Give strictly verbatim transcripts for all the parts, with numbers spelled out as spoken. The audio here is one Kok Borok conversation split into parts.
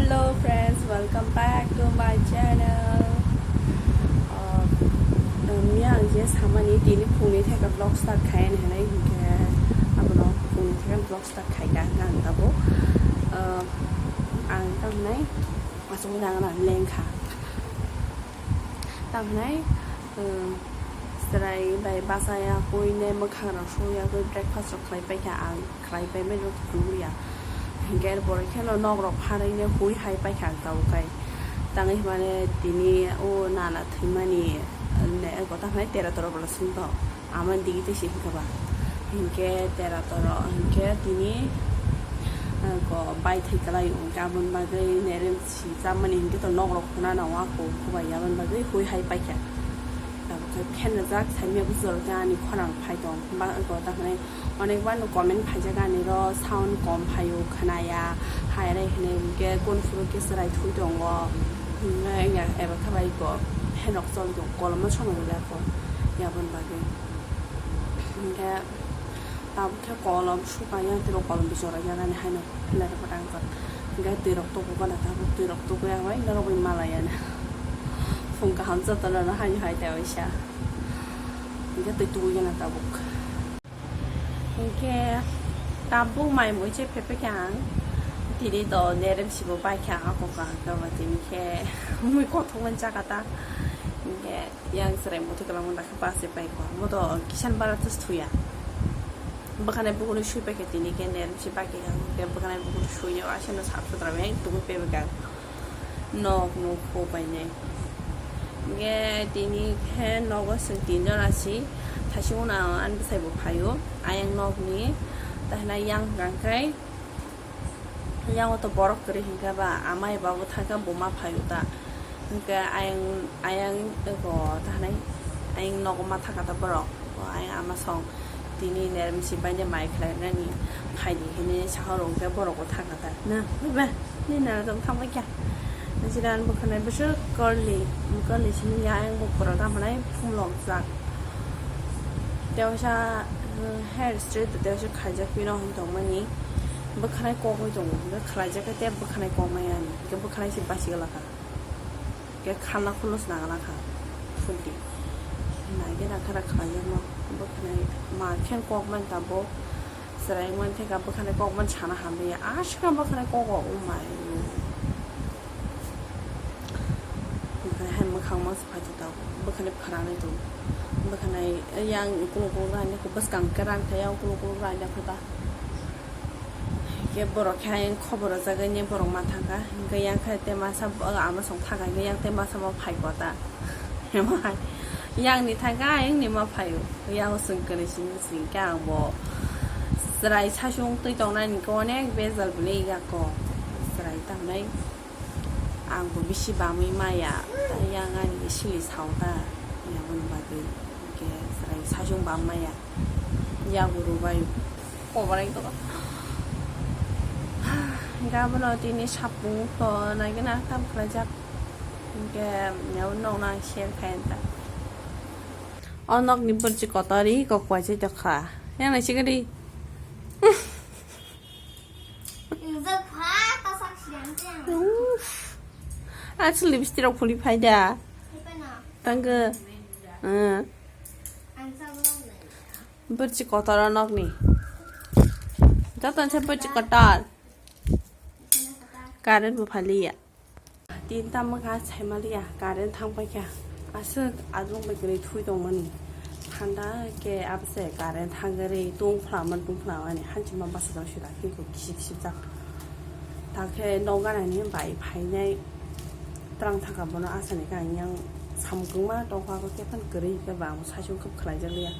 Hello friends, welcome back to my channel. Uh, um, ya ang je samani tini phungni theka vlog start khayan hinai hinkhe abono phungni theka vlog start khaika ang tabo. Uh, ang tamo hinai aswk nang na lengkha. Tamo hinai, uh, chwrai bai bachaya, koi ne mwkhang rok sui ya, koi breakfast rok khlai paikha ang. Khlai pai mano kwrwi ya. Hinkhe borok kheno nok rok pharwi ne hui hai paikha ang tabuk kai. Tangwi hwnmani tini o nana thwimani ne eko ta hwnai tera tora bola sung tong. Ama digi twi se hinkhe ba. Hinkhe tera tora hinkhe tini, eh, ko bai thwi kwlai o. Hinkhe aboni bagwi nerem si chamani hinkhe to nok rok khuna nang wa ko kubai aboni bagwi hui hai paikha. Tabuk kai phen rwjak saimya bujor khe ani khorang phai tong. Ba eko ta hwnai Onek bar no comment phaijak ani ro sound kom phaio khwnaya, hai rai hwnwi hinkhe kunu phuru khe chwrai thui tongo, hwnwi ya eba khe bai ko phenok choli tongo, kolomno sono rwlai kho yaboni bagwi. Hinkhe tabuk khe kolom suka yang tei bo kolom bijora yang ani haino letter bo tangjak. Hinkhe twi rok tubu gana tabuk twi rok tubu ya bai norok bai mala yani. Phung kaham jotono no haino hai tei waisa. Hinkhe twi tubu gana tabuk. Hinkhe tabuk mai mui se phepekha ang. Tini to nerem sibo paikha ako kaham khe ba tini khe mui kothok man chaka ta. Hinkhe yang chwrai muthai kwlangma dakhe bus se paikha. Mo to kisan bara tus thuya. Bwkhanai bukhuni sui paikha tini khe nerem si paikha. Hinkhe bwkhanai bukhuni sui aseno sap sutra beng tubui pebekha. Nok nukho painai. Hinkhe tini khe nogo chwng tinjon asi. Thaisingno ang ani bwsai bo phaio. Ayang nokni tahna yang hwnkha khe yang o to borok kwrwi hinkhe ba amai babo thangkhe bo ma phaio ta. Hinkhe ayang, ayang eko tahnai ayang nogo ma thangkha ta borok. O ayang ama song. Tini nerem si baide mai khlainani phaidi hinwi saha rwngkhe borok bo thangkha ta. Na, ba, ni nana tong thangbai kha. Nasi dan bwkhanai bwswk korli, korli simi ya ayang bukura tamo nai phumlok jak. Tewsa, uh, hair straight tewsa khaijak pino hwn tongmani. Bwkhanai kok oi tongo, bwkha khlaijak khe tei bwkhanai kok mai ani. Khe bwkhanai se basi glaka. Khe khalna khulus nangla kha. Phunti. Nai khe nakha kha khlaijakno. Bwkhanai ma khe kok man tabuk. Chwrai man theka bwkhanai kok man sana hamya. Ashka bwkhanai kok o umai. Bwkhanai hai mwkhang ma se phai tong. Bwkhanai pharani tong. Bwkhanai yang ukuluk ukuluk rani bwskang khe rang thaya ukuluk ukuluk rani khuta. Khe borok khe ayang khobor rwjak ani borok ma thangkha, hinkhe yang khe tei masa bo, ama song thangkha, hinkhe yang tei masa bo phai kota. Hemo hai, yang ni thangkha, ayang ni ma phaio. Yang o chwng kwrwi simi sing khe ang bo chwrai sasung twi tongnani khe onek bejal bwlwi ya kho. Chwrai tangnai. Ang bo bisi bamwi maya, tei yang ani sili sao ta, yaboni bagwi, hinkhe chwrai sasung bam maya, yago rwbai koborai tongo. Gabono tini sapung to naigena tam khlaijak, hinkhe yabo nokno ang share khai ta. O nokni borchi kotor ri kok waisai tokha, yang nai sigiri. Uff. Asli lipstick rok phuli phai da. Tanggo. Borchi kotor o nokni. Joto se borchi kotor. Current bo phaliya. Tin tamo kha saimaliya, current thang paikha. Aswk adrong bai kwrwi thui tongmani. Thanda khe abse current thangwi tung phlamani, tung phlamani, hanchima basa jang sida khe kisik kisik jak. Takhe nok ganani bai phainai twlang thangkha bono asani khe ang yang samung kwbangma tongkha, abo khe phano kwrwi khe ba ang saichung khe khlai jak liya.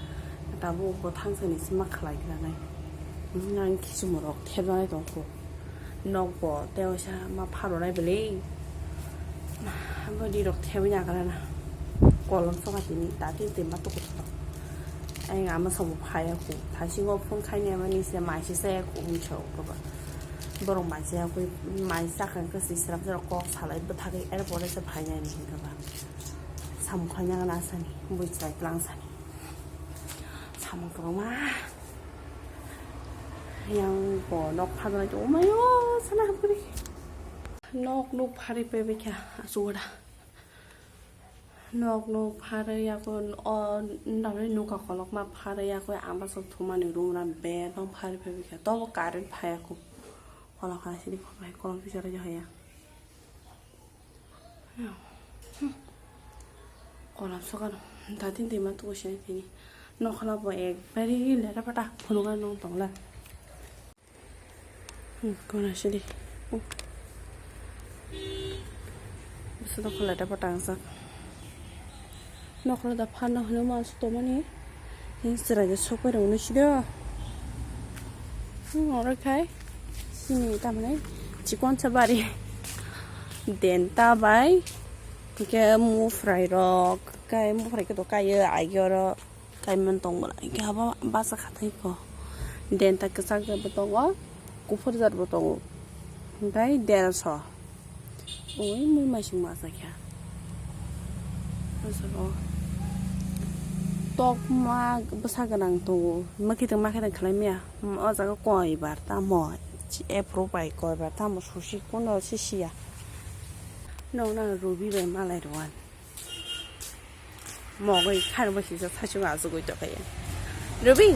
Tabuk bo thangsani sima khlai klanai. Nang khichumorok thepnai tongkho. Nokbo tei waisa ma pharwnai bwlwi. Bwdwi rok thebwi nagrana. Kolom sokha tini, ta tini twi ma tuku tuku. Ayang ama sabo phaiya kho. Thasingo phone khainai mani se mai se chaya kho hwnwi sao khe ba. Borok mai chaya kho, mai chakha khe se srap jora kok salai bwthagwi airport se phainai hwnwi khe ba. Samung khaina gana asani, bui chwrai tlang sani. Samung kwbangma. Yang bo nok phajanai tongo, mayo, sana hapkari. Nok nuk pharwi pebekha asugada. Nok nuk pharwi yakho o nokni nuka kolokma pharwi yakho ang bwswk thumani room ram bed bang pharwi pebekha. Tobo current phayakho. Kolok ha sidi kolok kisa rwja haya. Kolam sokano. Datin twi ma tugo sini tini. Nokhola bo ekbari lera pata phunukna nung tongla. Hmm, kona sidi. Oh. Bisa nokhola da pata angsak. Nokhola da phanna hwnwi ma asuk tongmani. Hini chwraida sokbai rwngno sido. Hmm, oro khai. Sini tamani chikon sa bari. Denta bai. Hingke mufrai rok. Kai mufrai khe to kai o agi oro. Kaiman tong bwla. Hingke abo basa khathai ko. Denta kwchak jat bo tongo. Kuphur jat bo tongo. Hingke deraso. Oi, mui maising ma sa kha. Tok ma bwsa gwnang tongo. Makitwng makitwng khlai maya. O jaga koi bar tamo. Chi-, epro bai koi bar tamo susi kuno sisiya. Nong na Ruby bai malai rwan. Mogwi khar bo sijak saichung asugwi tongkha ya. Ruby.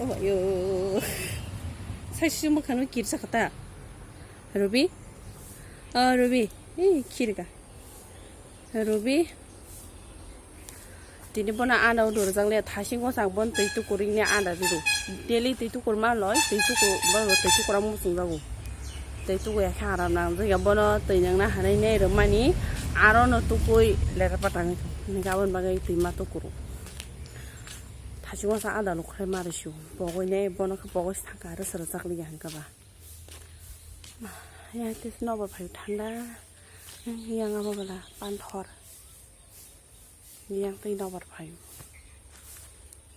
Oh yo. Saichung mokhanwi kirsa kata. Ruby. Oh, Ruby. Eh, khirga. Ruby. Tini bono ana o dorjak le thasing bwsang bono twi tukuring ni ana rw. Daily twi tukur ma loi, twi tukur, bono twi tukur ang muchung jago. Twi tuku ya khe aram nang jaga bono twi nang na hanai nei rwmani aro no tukui lera patang ni gabon bagai twi ma tukuru. Thasing bwsang ana lukhrai ma rw su. Bogoi nei bono khe bogoi thangka aro sara jak li ya hangka ba. Ya tis nobar phai thanda. Yang abo bela panthor. Yang tei nobar phai.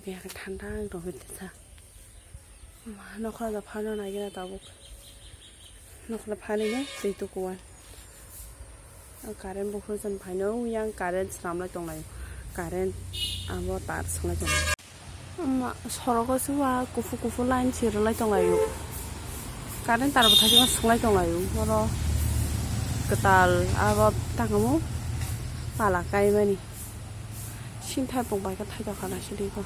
Yang thanda ang tong tisa. Nokhola da phano nai gina tabuk. Nokhola phani ne tei tukuan. Current bo hujani phaino yang current swnamlai tonglai. Current abo tar swnglai tonglai. Ama sorogo se wa kuphur kuphur line se rwlai tonglaio. Current tar bo thaijakno swklai tonglaio. Oro kwtal abo tangmo pala kaimani. Sini thaipung bai khe thaitokha na sidi ko.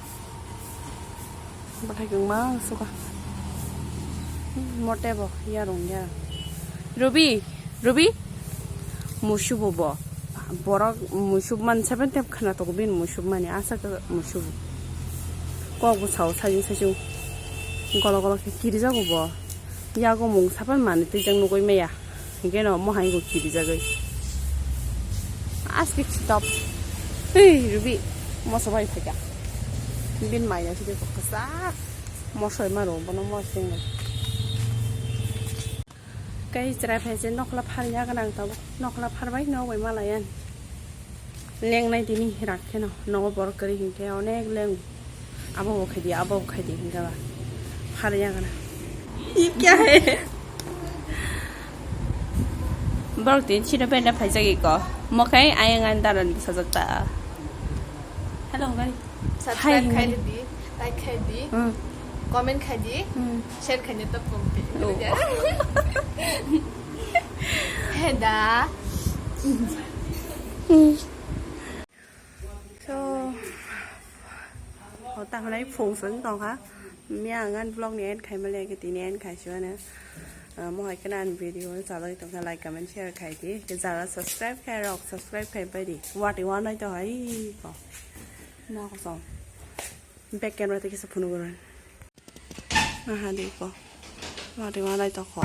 Bwthai kwbangma suka. Mote bo yarung ya. Ruby, Ruby. Musubo bo. Borok musuk man seven tep khna tongo bini musuk mani asa khe musubo. Kok bo sao sajung sajung. Golo golo khe kirijago bo. Yago mung sapan mani twijang nugui maya. Hingke no mohai bo kirijagoi. Aske chitop. Hei, Ruby. Moso bai phaika. Bin maya sidi kok kasak. Mosoi maro bono mosoi. Kai chwrai phai se nokla phar ya gana ang tabuk. Nokla phar bai no bai mala yan. Leng nai tini rak khe no. Nogo borok kwrwi hinkhe onek leng. Abo bo khai di, abo bo khai di hinkhe ba. Phar ya gana. Ye kya hai? Borok tin chino penda phai jagi ko. Mo kai ayang an daran bwsajak ta. Hello, guys. Subscribe khai di, like khai di, hmm, comment khai di, hmm, share khai di, top comment khai di. Oh. Heda. So, oh, ta hwnai phung sung tong kha. Miya ang ani vlog ni end khai mali, tini end khai siya na. Ah, mo hai kana ani video ni chalai tong kha, like, comment, share khai di. Ke jara subscribe khai rok, subscribe khai pai di. Wati wanai to hai ko. Na ko song. Back camera te kisa phunu goron. Aha di ko. Wati wanai to ko.